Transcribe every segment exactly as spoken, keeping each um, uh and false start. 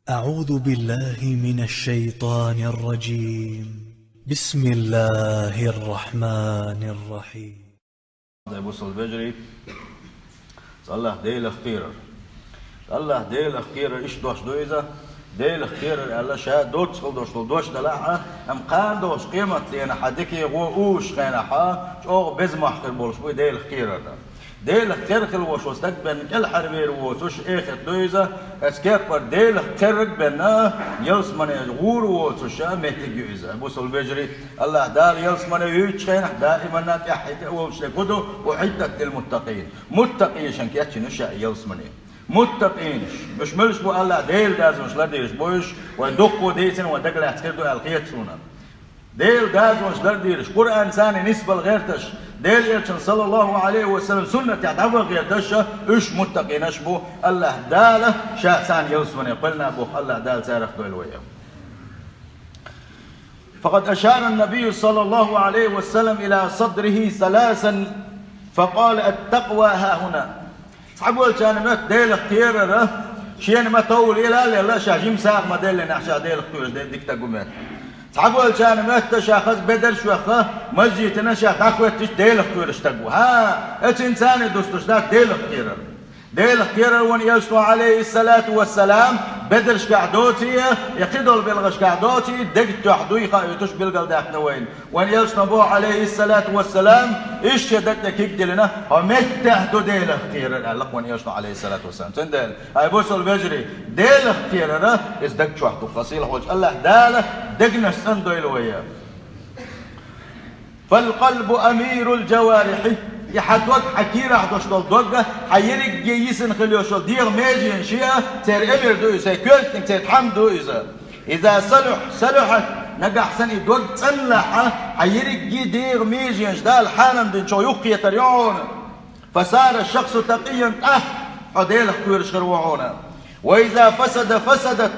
أعوذ بالله من الشيطان الرجيم. بسم الله الرحمن الرحيم. Ай бусалба вежарий, АллахӀ Делах кхерар. АллахӀ Делах кхерар, иштта дош ду иза. Делах кхерар аьлла, ша доццахула дош дола дош далахь а, амма кхана долчу къематдийнахь дикаго уьш хенахь, чӀогӀа беза мохь хир болуш бу Делах кхерар. Делах кхерар хила волуш волу стаг бен кӀелхьарвер воцуш эхарт ду иза, оцу кепара Делах кхерарг бен ялсамане гӀур воцуш меттиг ю иза. Бусалба вежарий, АллахӀ Дала ялсамане юьйцучу хенахь даиманна тӀаьхьа тӀе а волуш дерг хӀун ду, уӀиддат лилмуттакъин. Муттакъинашна кечйина ю ша ялсамане. Муттакъинаш. Уьш муьлш бу АллахӀ Делан дазонаш лардийраш бу уьш, вай дуккха дийцина, вай дагалаьцна хир ду аьлла хета суна. Делан дазонаш лардийраш, Къуръан царна нисбала гӀерташ, Делан Элчан, саллаллаху Ӏалайхи ва саллам, суннатехь дӀаваха гӀерташ, уьш муттакъинаш бу, АллахӀ Дала ша царна ялсамане кхоьллина боху, АллахӀ Дала царах дойла вай. فقد أشار النبي صلى الله عليه وسلم إلى صدره ثلاثا فقال: التقوى ها هنا. Цхьаболчарна моьтту Делах кхерар, шена ма товлийла а лелла, ша жима сагӀа ма деллинехь, ша Делах кхоьруш де-, дика стаг ву моьтту. Цхьаболчарна моьтту ша хаза бедарш а йохка, масжитана ша дӀахӀоьттича Делах кхоьруш стаг ву. ХӀан, оцу царна дустуш дац Делах кхерар. Делах кхерар вайн Элчано, Ӏалайхиссалату вассалам, бедаршкахь доций, я кхидолу белхашкахь доций, дегтехь дуй хаийтуш билгалдаьккхина вайна. Вайн Элчано боху, Ӏалайхиссалату вассалам, иштта шен даг тӀе куьг диллина, хьо меттехь ду Делах кхерар аьлла вайн Элчано, Ӏалайхиссалату вассалам. Цундела, ай бусалба вежарий, Делах кхерар, иза даг чохь ду, хасийла хьоьжуш АллахӀ Дала дегнаш цӀандойла вай. فالقلب أمير الجوارح. И хьан дог, хьан кийрахь долуш долу дог, хьан ерриге йисина хила йолуш йолу дегӀан меженаш, церан эмир ду иза, коьртаниг, церан тхьамда ду иза. إذا صلح صلحت, нагахь санна и дог цӀанлахь, хьан ерриге дегӀан меженаш Дала хьанам динчух юхакхетар ю хьуна. فصار الشخص تقيا, тӀаккха хьо Делах кхоьруш хир ву хьуна. وإذا فسد فسدت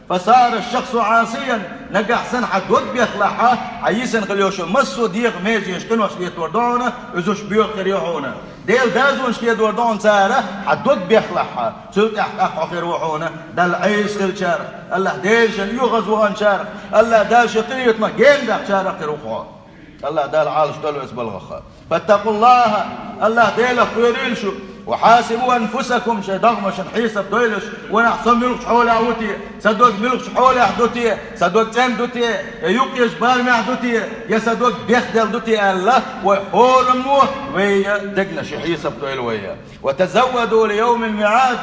فصار الشخص عاصيا, нагахь санна хьан дог бехлахь, хьан йисина хила йолуш йолу массо а дегӀан меженаш къинош летор ду хьуна, иза уьш боьха хир ю хьуна. Делан дазонаш летор ду хьуна цара, хьан дог бехлахь, цул тӀаьхьа тӀаккха хьо хир ву хьуна, Далла Ӏеса хиллачарах, АллахӀ Делан шен оьгӀазваханчарах, АллахӀ Дала шен къинхетамах гена баьхначарах хир ву хьо. АллахӀ Дала Ӏалашдойла оцу балхах. فاتقوا الله, АллахӀ Делах кхоьруьйла шу. وحاسبوا أنفسكم, шайн дегнашна хьесап дойла шу. Ванах, со муьлхачу хьолехь ву те, сан дог муьлхачу хьолехь ду те, сан дог цӀена ду те, я юккъерчу барамехь ду те, я сан дог бехделла ду те аьлла, вай хӀораммо вайн дегнашна хьесап дойла вай. وتزودوا ليوم الميعاد.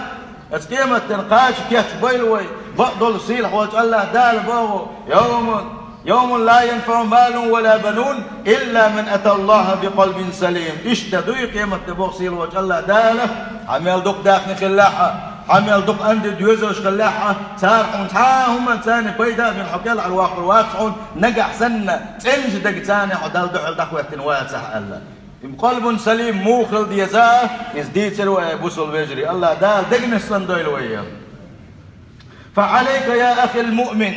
Оцу къематдийнан кхача кечбойла вай, бакъдолу сийлахьчу АллахӀ Дала боху: يوم، يوم لا ينفع مال ولا بنون إلا من أتى الله بقلب سليم. Иштта ду и къематде боху сийлахьчу АллахӀ Дала: хьан мел дукха даьхни хиллехь а, хьан мел дукха анди доьзалш хиллехь а, цара хьуна цхьа а хӀуманца пайда а бина хьо кӀелхьарваккхур вац хьуна, нагахь санна цӀеначу дегнашца хьо Далла дуьхьал дӀахӀоьттина вацахь аьлла. Им къалбун салим муха хила деза, иза дийцира вай, бусалба вежарий, АллахӀ Дала дегнаш цӀандойла вай. فعليك يا أخي المؤمن,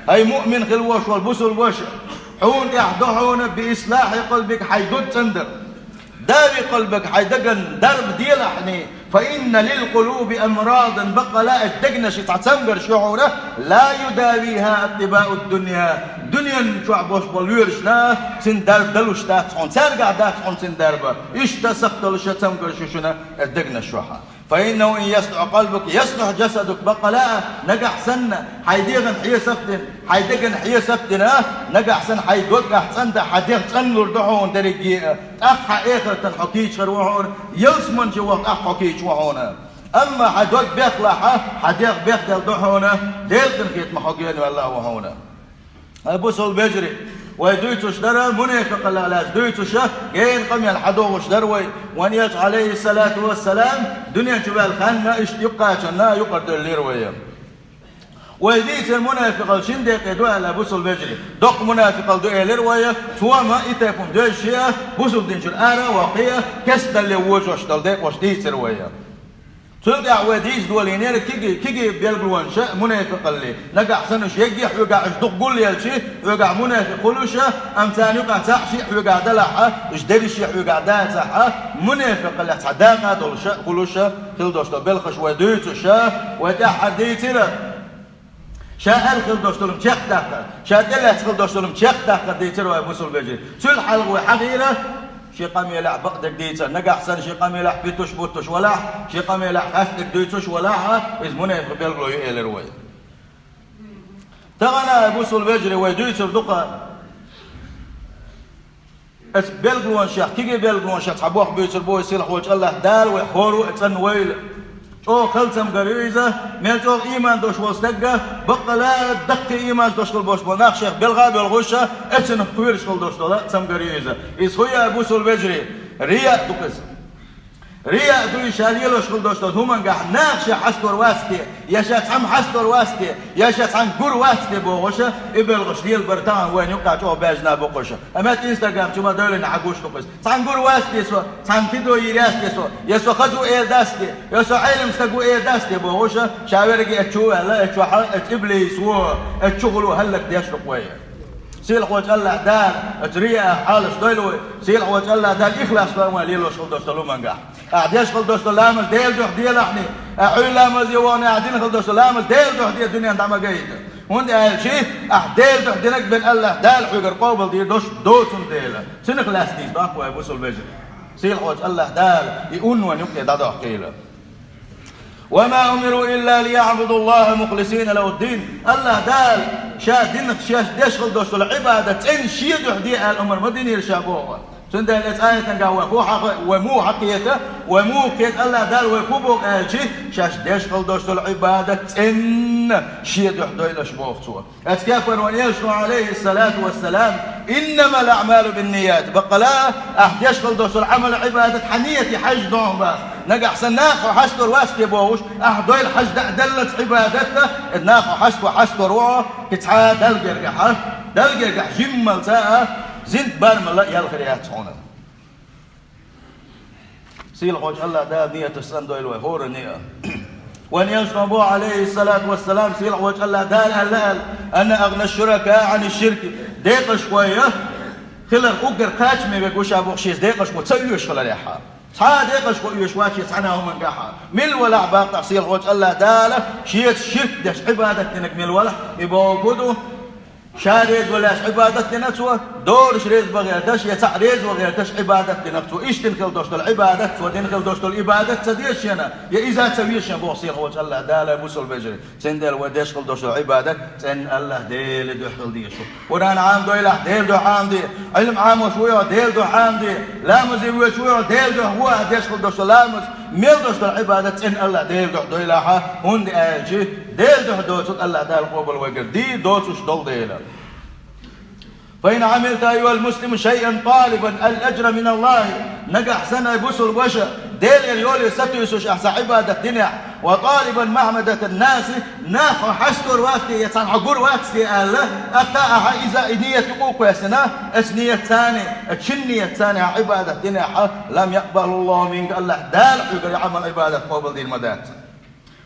хӀай муъмин хила волуш волу бусалба ваша, хьуна тӀехь ду хьуна بإصلاح قلبك, хьайн дог цӀандар. داوي قلبك, хьайн даган дарба делахьний, فإن للقلوب أمراضا, баккъала а дегнаш цхьа цамгарш ю хьуна, لا يداويها أطباء الدنيا, дуьнен чохь болуш болу лоьрашна цуьнан дарба далуш дац хьуна, цаьргахь дац хьуна цуьнан дарба. Иштта сакхталуш цамгарш ю шуна дегнаш чохь. فإنه إن يصلح قلبك يصلح جسدك, баккъала а нагахь санна хьайн деган хьесап дина, хьайн деган хьесап дина, нагахь санна хьайн дог ахь цӀандан, хьан дегӀ цӀанлур ду хьуна дерриге а. ТӀаккха хьан эхартана хьо кийча хир ву хьуна, ялсамани чу вахча тӀаккха хьо кийча ву хьуна. Амма хьан дог бехлахь, хьан дегӀ бехделла ду хьуна, Делан къинхетамах хьо генаваьлла а ву хьуна. Ай бусалба вежарий, вай дуьйцуш дара, мунафикъаллах лаьцна дуьйцуш, гена къамел хьадогӀуш дара вай. Вайн Элча, Ӏалайхиссалату вассалам, дуьнен чу ваьлла ханна иштта юккъачунна юкъара девлира вай. Вай дийцира мунафикъалла шина декъе ду аьлла, бусалба вежарий. Доккха мунафикъалла ду элира вай, цо ма и тайпа хӀума деза шен, бусалба дин чуьра ара а воккхий, кесталле вожош долу декъош дийцира вай. Цул тӀаьхьа вай дийца долийнера киги, киги билгалонаш мунафикъаллин. Нагахь санна уьш егги хьоьгахь, уьш дукха гулъелча, хьоьгахь мунафикъ хуьлуш, амма царна юкъахь цхьаъ шиъ хьоьгахь далахь, уьш дерриш шиъ хьоьгахь дацахь, мунафикъаллех цхьа дакъа долуш хуьлуш, хила долуш долу белхаш вай дуьйцуш, вай тӀаьххьара дийцира. Ша аьлла хила долуш долу чекхдаккха, ша тӀелаьцна хила долуш долу чекхдаккха дийцира вай бусулба вежарий. Цул хьалха вай хьахийра, шен къамелехь бакъдерг дийца, нагахь санна шен къамелехь питуш-буттуш валахь, шен къамелехь хастдерг дуьйцуш валахь, иза мунепикъ билгало ю элира вай. Тахана, бусулба вежарий, вай дуьйцур ду-кх, оцу билгалонашех, кегий билгалонашех цхьа бохам буьйцур бу вай, сийлахь волчу АллахӀ Дала вай хӀора а цӀанвойла. ЧӀогӀа хала цамгар ю иза, мел чӀогӀа ийман долуш волу стаг, баккъала даккхий ийман долуш хила болуш болу нах шех белха а боьлхуш, оцунах кхоьруш хила долуш долу цамгар ю иза. Иза хӀун ю, бусулба вежарий? Рияъ ду-кх иза. Рияъ дуй ша лелош хила долуш долу хӀумангахь, наха ша хьастор вац те, я ша цхьамма хьастор вац те, я ша цхьамма гур вац те бохуш, и белхаш лелабар тахана вайна юккъехь чӀогӀа баьжна бу-кх уьш. Амма Instagram чу ма-дарра хьан гуш ду-кх иза. Цхьамма гур вац те со, цхьамма тидо йийр яц те со, я со хаза ву эр дац те, я со Ӏелам стаг ву эр дац те бохуш, ша верриге а чу а ваьлла, а чохь а, оцу иблис ву, а чухула ву хӀаллакдеш ду-кх вай. Сийлахь волчу АллахӀ Дала оцу рияъах Ӏалаш дойла вай. Сийлахь волчу АллахӀ Дала ихлас лойла вай лелош хила долуш долу хӀумангахь. Ахь деш хила долуш долу ламаз Делан дуьхьа делахьний, ахь Ӏуьйра ламазе вахана ахь дина хила долуш долу ламаз Делан дуьхьа де, дуьненна дӀа ма гайта. ХӀунда аьлча ахь Делан дуьхьа динарг бен АллахӀ Дала хьоьгара къобалдийр долуш доцун дела. Цунах лаьцна дийца доккху вай, бусулба вежарий. Сийлахь волчу АллахӀ Дала и унна вайна юккъе дӀадоккхийла. «وما أمروا إلا ليعبدوا الله مخلصين له الدين». АллахӀ Дала ша динах шаьш деш хила долуш долу Ӏибадат цӀена шен дуьхьа де аьлла омра ма динера ша боху. Цундела оцу аятангахь вай хӀун хьакха-, вай муха хьакхета, вай муха кхета, АллахӀ Дала вай хӀун боху аьлча, шаьш деш хила долуш долу Ӏибадат цӀена шен дуьхьа дойла аш боху Цо. Оцу кепара вайн Элчано, Ӏалайхиссалату вассалам: «إنما الأعمال بالنيات». Баккъала, ахь деш хила долуш долу Ӏамал-Ӏибадат хьан нийяте хьаьжжина ду хьуна боху. Нагахь санна наха хьо хьастор вац те бохуш, ахь дойла хьажа даьллалц Ӏибадат, иза наха хьо хьаст-, хьастор ву хьо, кхин цхьа а Далла гергахь, Далла гергахь жиммалца а, зинт бармалла а ял хир яц хьуна. Сийлахь волчу АллахӀ Дала нийяташ цӀандойла вай хӀоранна а. Вайн Элчано боху, Ӏалайхиссалату вассалам, сийлахь волчу АллахӀ Дала аьлла аьлла: «أنا أغنى الشركاء عن الشرك». Декъашхой хиларх уггар кхачаме верг ву ша боху, шеца декъашхо ца оьшуш хиларехь. Цхьа а декъашхо оьшуш вац шеца цхьана а хӀумангахь. Мила валахь баккъахь, сийлахь волчу АллахӀ Дала шеца ширк деш Ӏибадат динарг мила валахь, и бохург хӀун ду? Ша реза валеш Ӏибадат дина цо, дораша реза бан гӀерташ, я цхьаъ реза ван гӀерташ Ӏибадат дина цо. Иштта дина хила долуш долу Ӏибадат, цо дина хила долуш долу Ӏибадат ца деза шена, я иза ца веза шена боху сийлахь волчу АллахӀ Дала, бусулба вежарий. Цундела вай деш хила долуш долу Ӏибадат цӀена АллахӀ Делан дуьхьа хила дезаш ду. Къуръан Ӏамадойлахь, Делан дуьхьа Ӏамаде, Ӏилма Ӏамош вуй хьо, Делан дуьхьа Ӏамаде, ламазе воьдуш вуй хьо, Делан дуьхьа ву ахь деш хила долуш долу ламаз, мел долуш долу Ӏибадат цӀена АллахӀ Делан дуьхьа дойлахь, хӀунда аьлча Делан дуьхьа доцург АллахӀ Дала къобал вайгара дийр доцуш долу дела. «فإن عملت أيها المسلم شيئا طالبا الأجر من الله». Нагахь санна, ай бусулба ваша, Делера йоле сатуьйсуш ахь цхьа Ӏибадат динехь, «وطالبا محمدة الناس», нах хьо хьастор вац те, я цхьаьна хьо гур вац те аьлла, атта ахьа иза и нийят юкъа а кхоьссина, оцу нийятца, оцу шина нийятца ахьа Ӏибадат динехь, «لم يقبله الله منك», АллахӀ Дала хьоьгара и Ӏамал-Ӏибадат къобалдийр ма дац.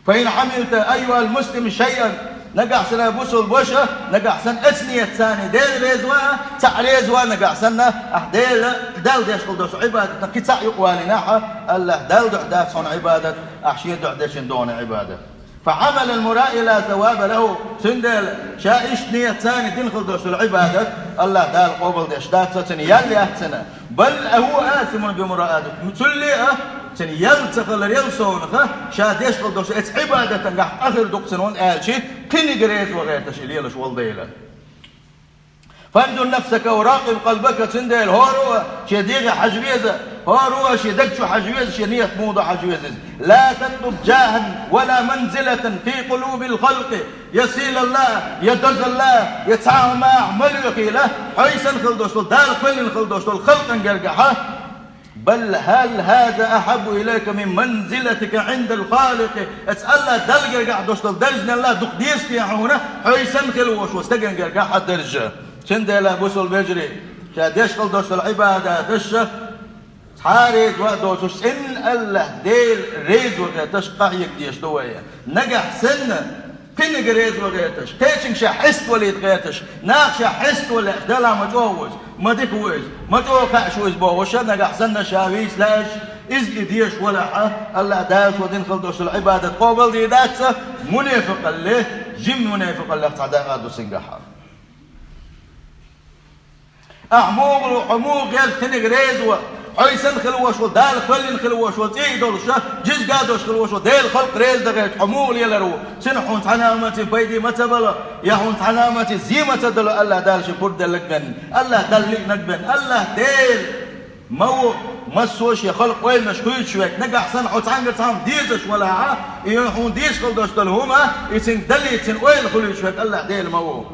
«فإن عملت أيها المسلم شيئا», нагахь санна, бусулба ваша, нагахь санна, оцу нийятца Дела реза ван, цхьаъ реза ван, нагахь санна, ахь Дела, Далла деш хила долуш Ӏибадатах кхин цхьаъ юкъа валийнехь, АллахӀ Далла дуьхьа дац хьуна Ӏибадат, ахь шен дуьхьа дечун догӀу Ӏибадат. «فعمل المرائي لا ثواب له». Цундела ша иштта нийятца дина хила долуш долу Ӏибадат АллахӀ Дала къобалдеш дац, цуьнан ял яц цуьнан. «بل هو آثم بمرائاته». Цул а, цуьнан ял ца хиларал совнаха, ша деш хила долуш оцу Ӏибадатангахь къа хир ду-кх цуьнан, хӀунда аьлча кхиниг реза ван гӀерташ и лелаш волу дела. «فانظر نفسك وراقب قلبك», цундела хӀора а шен дегӀе хьажа веза, хӀора а шен даг чу хьажа веза, шен нийят муха ду хьажа веза иза. «لا تطلب جاها ولا منزلة في قلوب الخلق». Я сийлалла, я дозалла, я цхьа а хӀума ахь ма лоьхийла, хьо санна хила долуш долу, Дала кхоьллина хила долуш долу халкъан гергахь. «بل هل هذا أحب إليك من منزلتك عند الخالق». Оцу АллахӀ Далла гергахь долуш долу даржанал дукха деза те хьуна, хьо санна хила волуш волу стагана гергахь даржа? Цундела, бусулба вежарий, ша деш хила долуш долу Ӏибадаташ цхьа а реза ван а доцуш, цӀена АллахӀ Дела реза ван гӀерташ къахьега дезаш ду вай. Нагахь санна, кхиниг реза ван гӀерташ, кхечуьнга ша хьеставалийта гӀерташ, наха ша хьеставала лаьаш, делахь ма чӀогӀа ву иза, ма дика ву иза, ма чӀогӀа кхаьаш ву иза бохуш, нагахь санна ша вийца лаьаш, Иза и деш валахь, АллахӀ Дала цо дина хила долуш долу Ӏибадат къобалдийр дац, мунепикъалле, жима мунепикъаллех цхьа дакъа ду цуьнгахь. Ахьа муха ву, хьо муха гӀерта кхиниг реза ву, хьо санна хила волуш ву, Дала кхоьллина хила волуш ву, цӀий долуш, жижиг а долуш хила волуш ву, Делан халкъ реза дан гӀерта, хьо муха лелар ву? Цуьнан хьуна цхьа нагӀматин пайде ма ца бала, я хьуна цхьа нагӀматин зе ма ца дало, АллахӀ Дала шен пурба делларг бен, АллахӀ Далла лиънарг бен, АллахӀ Дела ма ву, массо а шен халкъ ойланаш хуьйцуш верг, нагахь санна хьо цхьаьнгара цхьамма дезаш валахь, и хьуна дезаш хила долуш долу хӀума, и цуьнга далийта цуьнан ойла хуьлуьйтуш верг АллахӀ Дела ма ву.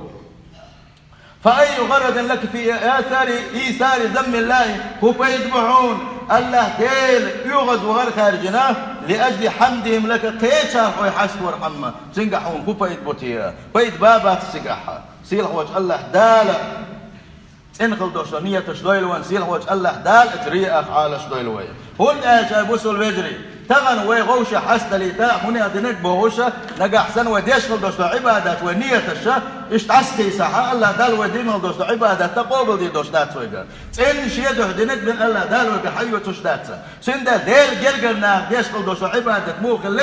فأي غرض لك في إيثار، إيثار ذم الله؟ ХӀун пайда бу хьуна, АллахӀ Дела оьгӀаз вахар хаьржина, لأجل حمدهم لك, кхечарах хьо хьаставар хьамма, цуьнгахь хьуна хӀун пайда бу те? Пайда бан бац цигахь. Сийлахьчу АллахӀ Дала цӀена хила долуш долу нийяташ дойла вайн, сийлахьчу АллахӀ Дала оцу рияах Ӏалаш дойла вай. ХӀунда аьлча, ай бусалба вежарий, тахана вай гӀовша хьастадалийта, хӀунда динарг бохуша, нагахь санна вай деш хила долуш долу Ӏибадат, вай нийяташа, иштта дӀасакхийсахьа, АллахӀ Дала вай дина хила долуш долу Ӏибадат тӀе къобалдийр долуш дац вайга. ЦӀена шен дуьхьа динарг бен АллахӀ Дала вайга хьайоьцуш дац. Цундела Делан гергара наха деш хила долуш долу Ӏибадат муха хилла?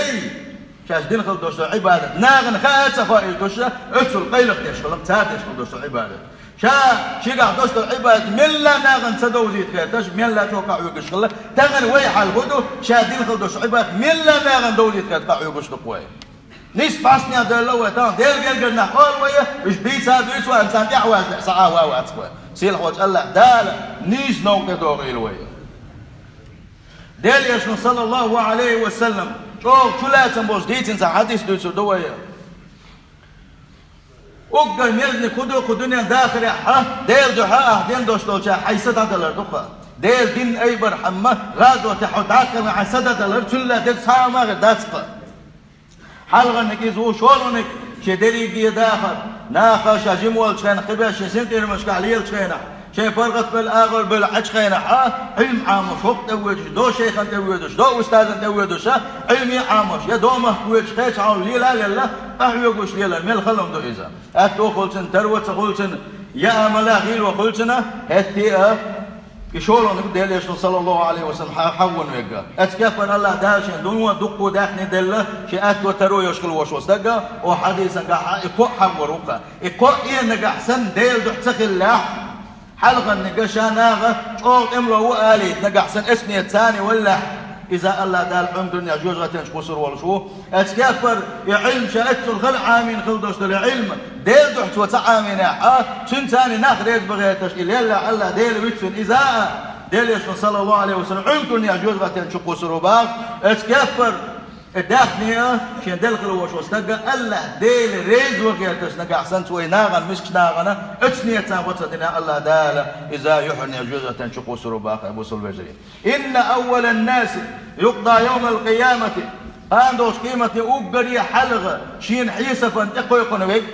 Шаьш дина хила долуш долу Ӏибадат нахана хаа а ца хоуьйтуша, оццул къайлаха деш хилла, цара деш хила долуш долу Ӏибадат. Ша шигахь долуш долу Ӏибадат мелла а нахана ца довзийта хеташ, мелла а чӀогӀа къахьоьгуш хилла, тахана вай хьал хӀун ду, ша дина хила долуш долу Ӏибадат мелла а нахана довзийта хеташ къахьоьгуш ду-кх вай. Нийса бӀаьстенехь девлла вай, тахана Делан гергара нах олу вай, уьш бийца а буьйцу вай, царна тӀаьхьаваза лаьа, схьа а ван а вац-кх вай. Сийлахьчу АллахӀ Дала нийса новкъа тӀедогӀийла вай. Делан Элчано, саллаллаху Ӏалайхи ва саллам, чӀогӀа чулацам болуш дийцина цхьа хьадис дуьйцур ду вай. Уггар мерзаниг хӀун ду кху дуьненан дахарехь, Делан дуьхьа ахь дина долуш долчохь хьайн са дӀадалар ду-кх. Делан дин айбархьама, гӀазотехь хьо дӀакхайкхина хьайн са дӀадалар, цул деза цхьа а хӀума хир дац-кх. Хьалхарниг иза ву, шолгӀаниг шен дерриге а дахар, наха ша жима волчу хенахь кхиберш шен синкъерамашкахь лелачу хенахь, шайн паргӀатбевлла, агӀорбевлла Ӏачу хенахь, Ӏилма Ӏамош хӀокху тӀе воьдуш, до шайхана тӀе воьдуш, до устазана тӀе воьдуш, Ӏилма Ӏамош, я домах воьдуш, кхечахьа лела а лелла, къахьоьгуш лелар мел хала хӀума ду иза. Аьтто хуьлу цуьнан, таро ца хуьлу цуьнан, я амала гӀийла хуьлу цуьнан, хӀетте а и шолгӀаниг Делан Элчано, саллаллаху Ӏалайхи ва саллам, хьа-, хьахьоьгуш верг. Оцу кепара АллахӀ Дала шен дуно дуккха а даьхни делла, шен аьтто таро йолуш хила волуш волу стаг, оцу хьадисангахь и кхоъ хьахьор ву-кх. И кхоъ а нагахь санна Делан дуьхьа ца хиллехь, хьалхарниг ша наха чӀогӀа тӀемало ву алийта, нагахь санна эцнеца царна валлехь, иза АллахӀ Дала Ӏуьнкарнех жоьжахатин чу кхуссур волуш ву. Оцу кепара и Ӏилма ша эццул хала Ӏамийна хила долуш долу Ӏилма, Делан дуьхьа цо ца Ӏамийнехь а, цуьнца царна нах реза бан гӀерташ и леллехь, АллахӀ Дела вуьту цуьнан иза а, Делан Элчано, саллаллаху Ӏалайхи ва саллам, Ӏуьнкарнех жоьжахатин чу кхуссур ву боху. Оцу кепара и даьхни а шен делла хила волуш волу стаг а АллахӀ Дела реза ван гӀерташ нагахь санна, цо и нахана, мискачу нахана, оцу нийятца хӀума ца дина, АллахӀ Дала иза юьхьарнех жоьжахатин чу кхуссур ву боху, ай бусалба вежарий. إن أول الناس يقضى يوم القيامة. Кхана долчу къематде уггаре хьалха шена хьесапана тӀекхойкхуш верг,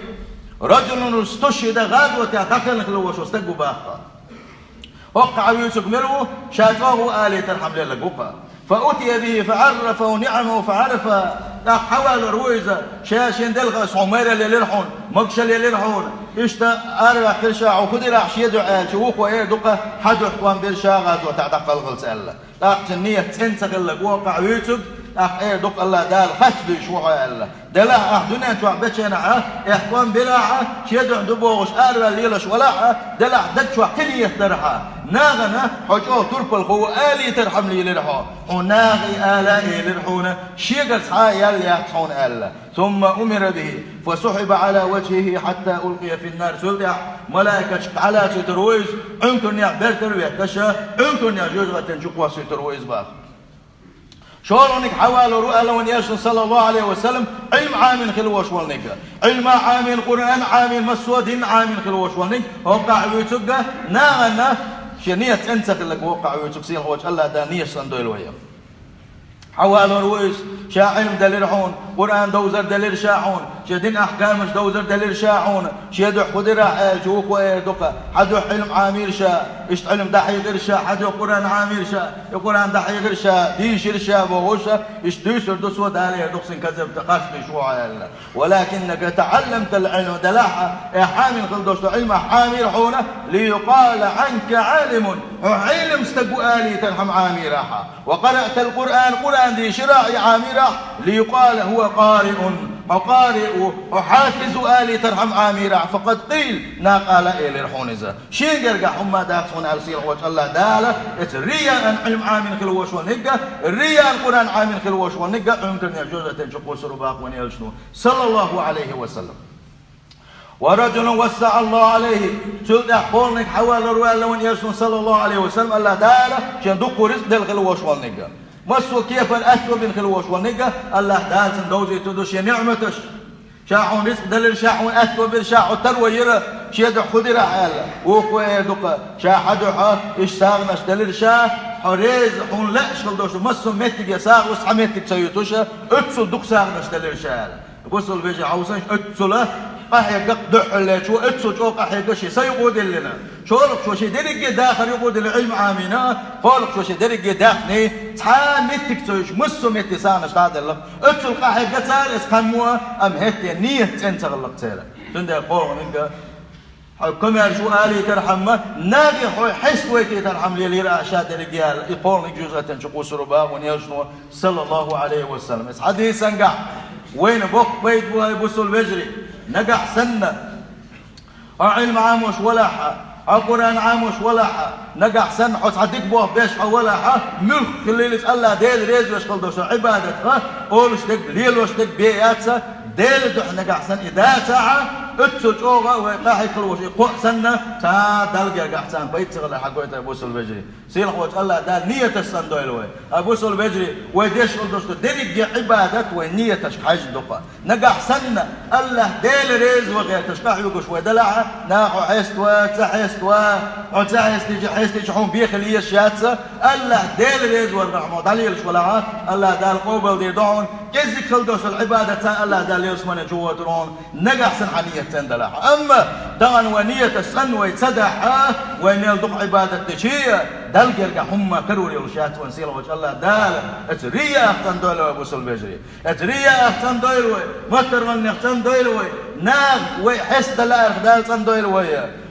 رجل استشهد, гӀазотехь дӀакхелхина хила волуш волу стаг ву боху. ХӀокху хьан вуьйцург мила ву, ша чӀогӀа ву алийтархьама лелларг ву-кх. فأتي به فعرفه نعمه فعرفها. ТӀаккха хьавалор ву иза, ша шен делхаш хьуна майралла елира хьуна, могушалла елира хьуна. Иштта араваьккхира ша хьо хӀун дирахь шен дуьхьа аьлча, вукхо эр ду-кх, хьан дуьхьа тӀом бира ша гӀазотехь дӀакхалхалц аьлла. ТӀаккха цуьнан нийят цӀена ца хилларг ву-кх хьан вуьйцург, тӀаккха эр ду-кх АллахӀ Дала, харц дуьйцуш ву хьо аьлла. Делахь ахь дуьнен чохь бечу хенахь, эхь тӀом бирахь, шен дуьхьа ду бохуш араваьлла лелаш валахь, делахь даг чохь кхин нийят дарахь, нахана хьо чӀогӀа турпалхо ву алийтархьама лелира хьо. Хьуна наха и ала а элира хьуна, шегара цхьа а ял яц хьуна аьлла. ثم أمر به فسحب على وجهه حتى ألقي في النار. Цул тӀаьхьа малайкаша дӀалацуьйтур ву иза, Ӏуьнкарнех бертара ветташа, Ӏуьнкарнех жоьжахатин чу кхоссуьйтур ву иза боху. ШолгӀаниг хьавалор ву аьлла вайн Элчано, саллаллаху Ӏалайхи ва саллам, Ӏилма Ӏамийна хила волуш волниг. Ӏилма Ӏамийна, Къуръан Ӏамийна, массо а дин Ӏамийна хила волуш волниг, хӀокхахь вуьйцург а, нахана шен нийят цӀена ца хилларг ву хӀокхахь вуьйцург, сийлахьчу АллахӀ Дала нийсса сан дойла вай. Хьавалар ву иза, ша Ӏилма делира хьуна, Къуръан довзар делира ша хьуна, шен дин ахькамаш довзар делира ша хьуна, шен дуьхьа хӀун дира ахь аьлча, вукхо эр ду-кх: хьан дуьхьа Ӏилма Ӏамийра ша, иштта Ӏилма дӀахьийхира ша, хьан дуьхьа Къуръан Ӏамийра ша, и Къуръан дӀахьийхира ша, дийшира ша бохуш, иштта дуьйцур ду цо, Дала эр ду-кх цунна: казабта, харц дийшаш ву хьо аьлла. ولكنك تعلمت العلم, делахь а, э, хьамина хила долуш долу Ӏилма Ӏамийра хьуна, ليقال عنك عالم, хьо Ӏилма стаг ву алийтархьама Ӏамийра ахь. وقرأت القرآن, Къуръан дийшира ахь, и Ӏамийра ахь, ليقال هو قارئ, хьо къариъ ву, хьо хьафиз ву алийтархьама Ӏамийра ахь. فقد قيل, наха ала элира хьуна иза. Шен гергахь хӀумма дац хьуна аьлла сийлахь волчу АллахӀ Дала, эца рияан Ӏилма Ӏамийна хила волуш волниг а, рияан Къуръан Ӏамийна хила волуш волниг а, Ӏуьнкарнех жоьжахатин чу кхуссур ву бакъ вайн элчано, саллаллаху Ӏалайхи ва саллам. ورجل وسع الله عليه, цул тӀаьхьа кхоалгӀаниг хьавалар ву аьлла вайн элчано, саллаллаху Ӏалайхи ва саллам, АллахӀ Дала шен дуккха рицкъ делла хила волуш волниг а. Массо а кепара аьтто бина хила волуш волниг а, АллахӀ Дала цунна довзуьйтур ду шен ниӀматаш. Ша хьуна рицкъ делира, ша хьуна аьтто бира, ша хьо таро йира, шен дуьхьа хӀун дира ахь аьлла. Вукхо эр ду-кх: ша хьан дуьхьа иштта сагӀанаш делира ша, хьо реза, хьуна лаьаш хила долуш долу массо а меттиге сагӀа ву, цхьа меттиг ца юьтуш, оццул дукха сагӀанаш делира ша аьлла. Бусалба вежарий, хьовсал, оццул къахьегна-кх дуьххьарлечо, оццул чӀогӀа къахьегна шен са юкъа диллина. ШолгӀачо шен дерриге дахар юкъа диллина Ӏилма Ӏамийна, кхоалгӀачо шен дерриге даьхни, цхьа а меттиг ца юьтуш, массо а метте сагӀанаш дӀаделла-кх. Оццул къахьегна цара иза кхаммо, амма хӀетте ният цӀена ца хилла-кх церан. Цундела кхоалгӀаниг а: хьо комаьрша ву алийтархьама, нахе хьо хьеставайтийтархьама лелийра ахь ша дерриге аьлла, и кхоалгӀаниг жоьжахатин чу кхуссур ву бакъ вайн элчано, саллаллаху Ӏалайхи ва саллам. Эцу хьадисангахь вайна боккха пайда бу, хӀай бусалба вежарий. Нагахь санна хьо Ӏилма Ӏамош валахь а, хьо Къуръан Ӏамош валахь а, нагахь санна хьо цхьа дика болх беш хьо валахь а, муьлхха хилла иза АллахӀ Дела реза веш хила долуш долу Ӏибадат-кх, олуш дерг, лелош дерг бен яц, Делан дуьхьа нагахь санна и дацахь а, оццул чӀогӀа вай къахьегна хила волуш и кхоъ санна, цхьа Далла гергахь царна пайда ца хилар хьагойту, хӀай бусалба вежарий. Сийлахь волчу АллахӀ Дала нияташ цӀандойла вай. Хьай бусалба вежарий, вай деш хила долуш долу дерриге Ӏибадат вайн нияташка хьаьжна ду-кх. Нагахь санна АллахӀ Дела реза ван гӀерташ къахьоьгуш вай далахь а, наха хьо хьеставо, ца хьеставо, хьо ца хьестича, хьестича хьуна бен хила езаш яц, АллахӀ Дела реза ван гӀерташ хьо дӀалелаш валахь а, АллахӀ Дала къобалдийр ду хьуна, кӀеззиг хила долуш долу Ӏибадат царна АллахӀ Дала ялсамане чу гӀойтур ву хьуна, нагахь санна хьан ният цӀена далахь а. Амма тахана вайн нияташ цӀена вай ца дахь а, вай мел дукха Ӏибадат дича а, Далла гергахь хӀумма карор йолуш яц вайн сийлахь волчу АллахӀ Дала. Эцу рияах цӀандойла вай, бусалба вежарий. Эцу рияах цӀандойла вай, моттаргӀаннех цӀандойла вай, наха вай хьестадала арах Дала цӀандойла вай.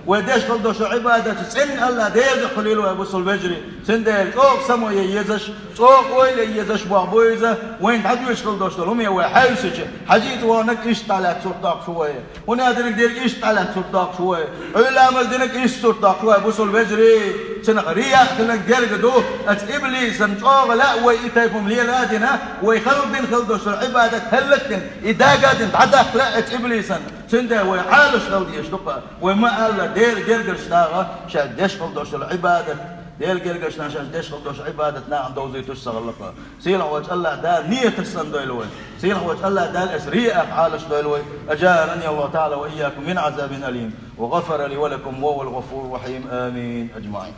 Вай деш хила долуш долу Ӏибадат цӀена АллахӀ Делан дуьхьа хуьлийла вай, бусалба вежарий. Цундела чӀогӀа само ян езаш, чӀогӀа ойла ян езаш болх бу иза, вайна дӀадоьдуш хила долуш долу хӀуме вай хьаьвсича, хьаьжцӀа ваханарг иштта дӀалаьцна сурт доккхуш ву вай. ХӀунда дерг дерг иштта дӀалаьцна сурт доккхуш ву вай. Ӏуьйламаз динарг иштта сурт доккхуш ву вай, бусалба вежарий. Цунах рияъ хилар герга ду, эцу иблисан чӀогӀа лаьа вай и тайпа хӀума лела а дина, вай хала дина хила долуш долу Ӏибадат хӀаллакдина, и дага а дина дӀадаккха лаьа эцу иблисан. Цундела вай Ӏалаш хила дезаш ду-кх, вай ма-аллара, Делан гергарчу наха шаьш деш хила долуш долу Ӏибадат, Делан гергарчу наха шаьш деш хила долуш Ӏибадат нахана довзуьйтуш ца хилла-кх. Сийлахь волчу АллахӀ Дала нияташ цӀандойла вай. Сийлахь волчу АллахӀ Дала эцу рияах Ӏалаш дойла вай. أجارني الله تعالى وإياكم من عذاب أليم وغفر لي ولكم وهو الغفور الرحيم. آمين أجمعين.